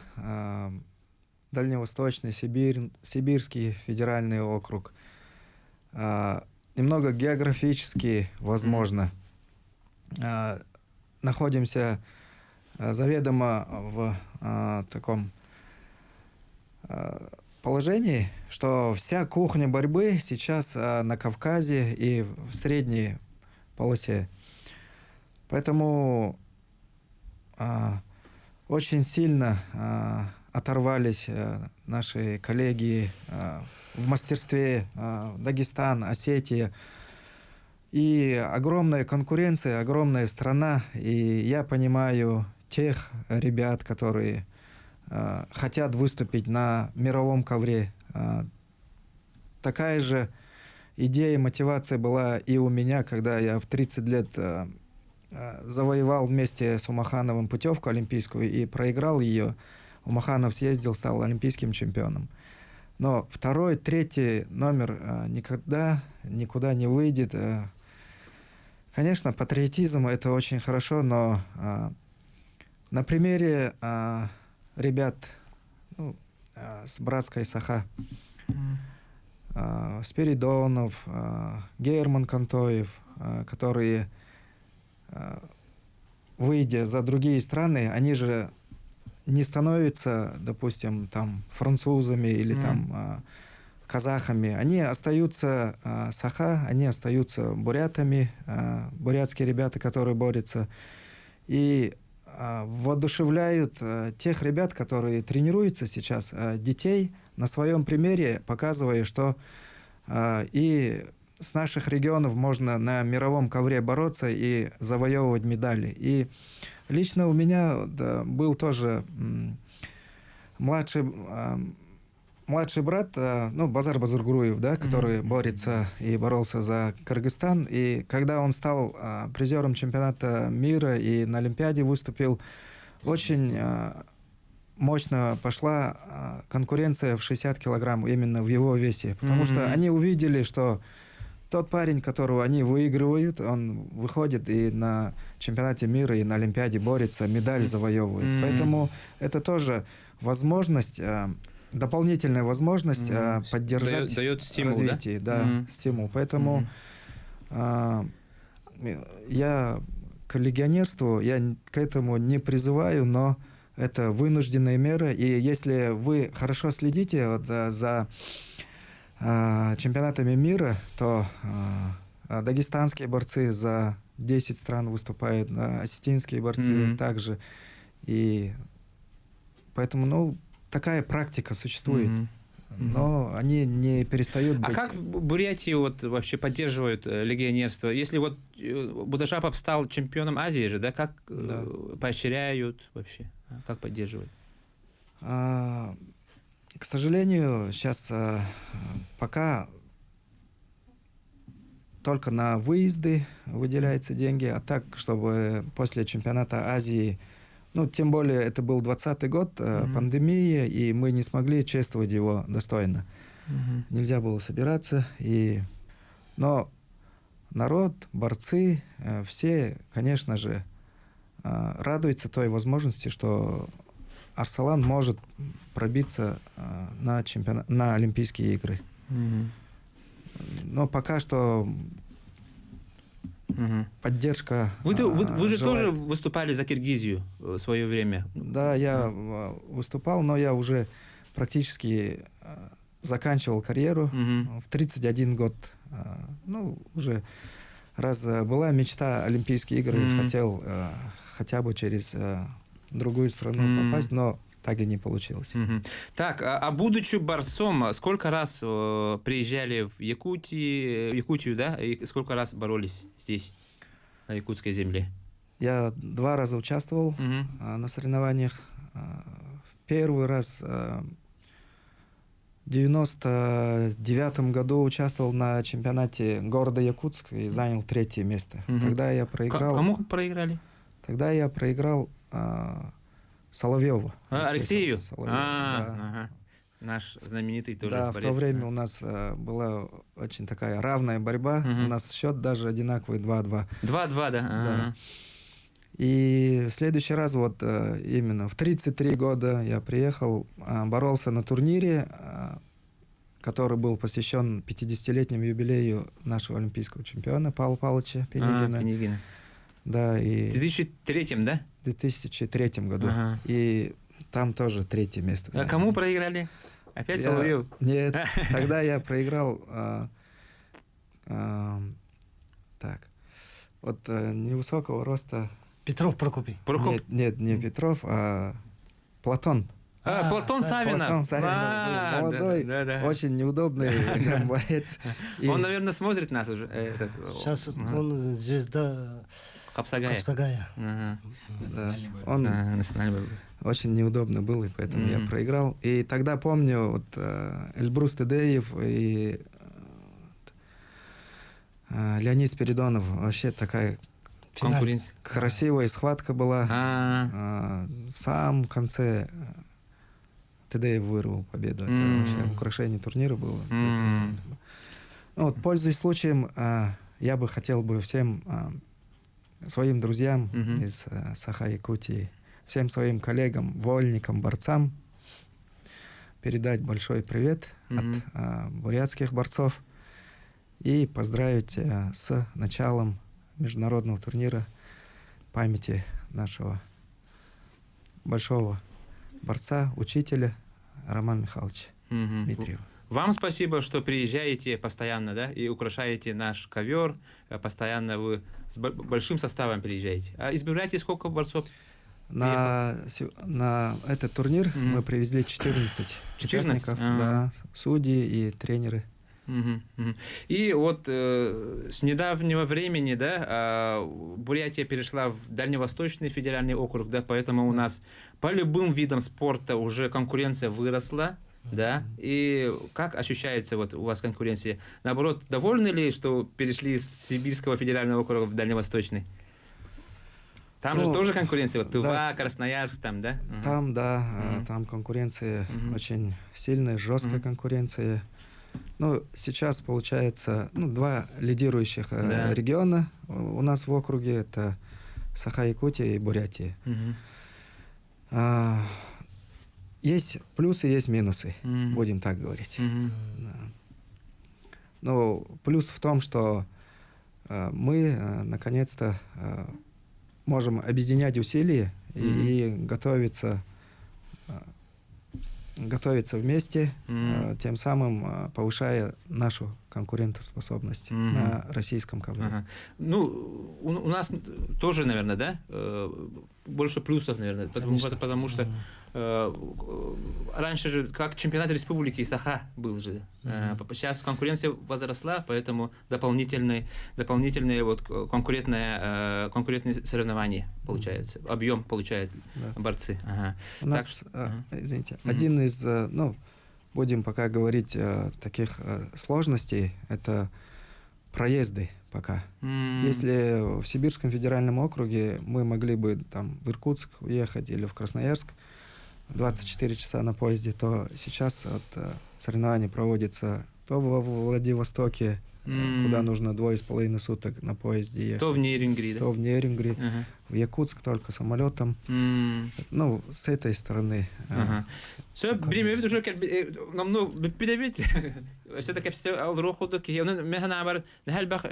Дальневосточный, Сибирь, Сибирский федеральный округ, немного географически, возможно, находимся заведомо в таком положении, что вся кухня борьбы сейчас на Кавказе и в средней полосе. Поэтому очень сильно оторвались наши коллеги в мастерстве Дагестан, Осетия. И огромная конкуренция, огромная страна. И я понимаю тех ребят, которые хотят выступить на мировом ковре. Такая же идея, мотивация была и у меня, когда я в 30 лет завоевал вместе с Умахановым путевку олимпийскую и проиграл ее. Умаханов съездил, стал олимпийским чемпионом. Но второй, третий номер никогда никуда не выйдет. Конечно, патриотизм это очень хорошо, но на примере ребят ну, с братской Саха, Спиридонов, Герман Контоев, которые, выйдя за другие страны, они же не становятся, допустим, там французами или там казахами. Они остаются саха, они остаются бурятами, бурятские ребята, которые борются. И воодушевляют тех ребят, которые тренируются сейчас, детей, на своем примере, показывая, что и с наших регионов можно на мировом ковре бороться и завоевывать медали. И лично у меня да, был тоже младший, младший брат, ну, Базар Базаргуруев, да, который борется и боролся за Кыргызстан. И когда он стал призером чемпионата мира и на Олимпиаде выступил, очень мощно пошла конкуренция в 60 килограмм именно в его весе. Потому что они увидели, что тот парень, которого они выигрывают, он выходит и на чемпионате мира, и на Олимпиаде борется, медаль завоевывает. Поэтому это тоже возможность, дополнительная возможность поддержать дает стимул, развитие. Да, да стимул. Поэтому я к легионерству, я к этому не призываю, но это вынужденная мера. И если вы хорошо следите вот, за чемпионатами мира, то дагестанские борцы за 10 стран выступают, осетинские борцы также. И поэтому, ну, такая практика существует. Но они не перестают А быть. как в Бурятии вот вообще поддерживают легионерство? Если вот Будашапов стал чемпионом Азии же, да, как Да. поощряют вообще? А как поддерживают? К сожалению, сейчас пока Только на выезды выделяются деньги, а так, чтобы после чемпионата Азии, ну, тем более это был 20 год, пандемия, и мы не смогли чествовать его достойно. Нельзя было собираться, и... но народ, борцы, все, конечно же, радуются той возможности, что Арсалан может пробиться на Олимпийские игры. Но пока что поддержка. Вы же тоже выступали за Киргизию в свое время. Да, я выступал, но я уже практически заканчивал карьеру в 31 год. Ну, уже раз была мечта Олимпийские игры, хотел хотя бы через другую страну попасть, но так и не получилось. Так, а будучи борцом, сколько раз приезжали в Якутию, да, и сколько раз боролись здесь, на якутской земле? Я 2 раза участвовал на соревнованиях. В первый раз в 99 году участвовал на чемпионате города Якутск и занял 3-е место. Тогда я проиграл. Кому проиграли? Тогда я проиграл Соловьеву. Алексею? Соловьеву, да. Ага. Наш знаменитый тоже да, борец. В то время у нас была очень такая равная борьба. У нас счет даже одинаковый 2-2. 2-2, да. Да. И в следующий раз, вот именно в 33 года я приехал, боролся на турнире, который был посвящен 50-летнему юбилею нашего олимпийского чемпиона Павла Павловича Пинигина. Пинигина. Да, и... В 2003, да? В 2003 году. Ага. И там тоже 3-е место. А кому проиграли? Опять Соловьев? Нет, тогда я проиграл... так, вот невысокого роста... Петров Прокопий. Прокоп... Нет, не Петров, а Платон. Платон Савинов. Платон Савинов. Молодой, да. Очень неудобный борец. Он, наверное, смотрит нас уже. Сейчас он звезда Капсагая. Да. Он очень неудобно был, и поэтому я проиграл. И тогда помню, вот Эльбрус Тедеев и Леонид Спиридонов. Вообще такая конкуренция. Красивая схватка была. В самом конце Тедеев вырвал победу. Это вообще украшение турнира было. Ну, вот, пользуясь случаем, я бы хотел бы всем своим друзьям из Саха-Якутии, всем своим коллегам, вольникам, борцам передать большой привет от бурятских борцов и поздравить с началом международного турнира памяти нашего большого борца, учителя Романа Михайловича Дмитриева. Вам спасибо, что приезжаете постоянно, да, и украшаете наш ковер. Постоянно вы с большим составом приезжаете. А из Бурятии сколько борцов? На этот турнир мы привезли 14 участников, да, судьи и тренеры. И вот с недавнего времени, да, Бурятия перешла в Дальневосточный федеральный округ, да, поэтому у нас по любым видам спорта уже конкуренция выросла, да, и как ощущается вот у вас конкуренция? Наоборот, довольны ли, что перешли с Сибирского федерального округа в Дальневосточный? Там же тоже конкуренция, вот Тува, да. Красноярск там, да? Там, да, там конкуренция очень сильная, жесткая конкуренция. Ну, сейчас, получается, ну, 2 лидирующих региона у нас в округе. Это Саха-Якутия и Бурятия. Есть плюсы, есть минусы, будем так говорить. Да. Но плюс в том, что мы, наконец-то, можем объединять усилия и готовиться вместе, тем самым повышая нашу конкурентоспособность на российском ковре. Ага. Ну, у нас тоже, наверное, да, больше плюсов, наверное, потому что раньше же как чемпионат республики Саха был же. Сейчас конкуренция возросла, поэтому дополнительные вот конкурентные соревнования получается, объем получают борцы. Ага. У нас, извините, один из, ну, будем пока говорить таких сложностей, это проезды пока. Если в Сибирском федеральном округе мы могли бы там в Иркутск уехать или в Красноярск 24 часа на поезде, то сейчас от соревнований проводится то во Владивостоке, куда нужно 2,5 суток на поезде ехать. То в Нерюнгри, да? То в Нерюнгри. В Якутск только самолетом. Ну, с этой стороны. Сөп, бириэмэбит уже номнуо бүппүт эбит. Өссө да кэпсэтэ олоруох курдук киһи. Онон мин санаабар элбэх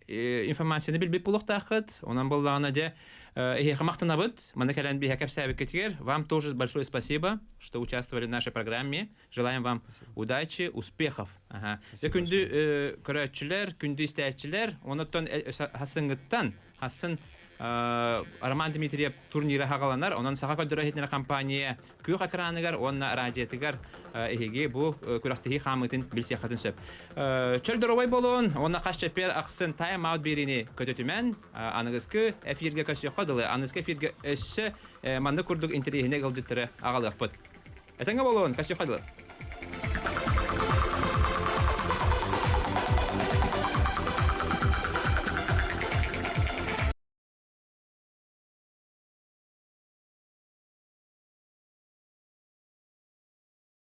информацияны билбит буолуохтааххыт. Онон буоллаҕына дьэ эһиэхэ махтанабыт. Манна кэлэн биһиэхэ кэпсээбиккитигэр. Вам тоже большое спасибо, что участвовали в нашей программе. Желаем вам удачи, успехов. Ага. Күндү көрөөччүлэр, күндү истээччилэр, онуттан хасыҥҥыттан хассын Роман Дмитриев турнира хагаланар, онон Саха көрдөрөр иһитиннэрэр компания күөх экраныгар уонна радиотыгар эһиги бу күрэхтэһии хаамыытын билсиэххитин сөп. Чөл доруобай буолун, уонна хас чэппиэр ахсын тайм-аут биэриини көтүтүмэн, аныгыскы эфиргэ көрсүөххэ дылы, аныгыскы эфиргэ өссө маннык курдук интэриэһинэй ыалдьыттары аҕалыахпыт. Этэҥҥэ буолун, көрсүөххэ дылы.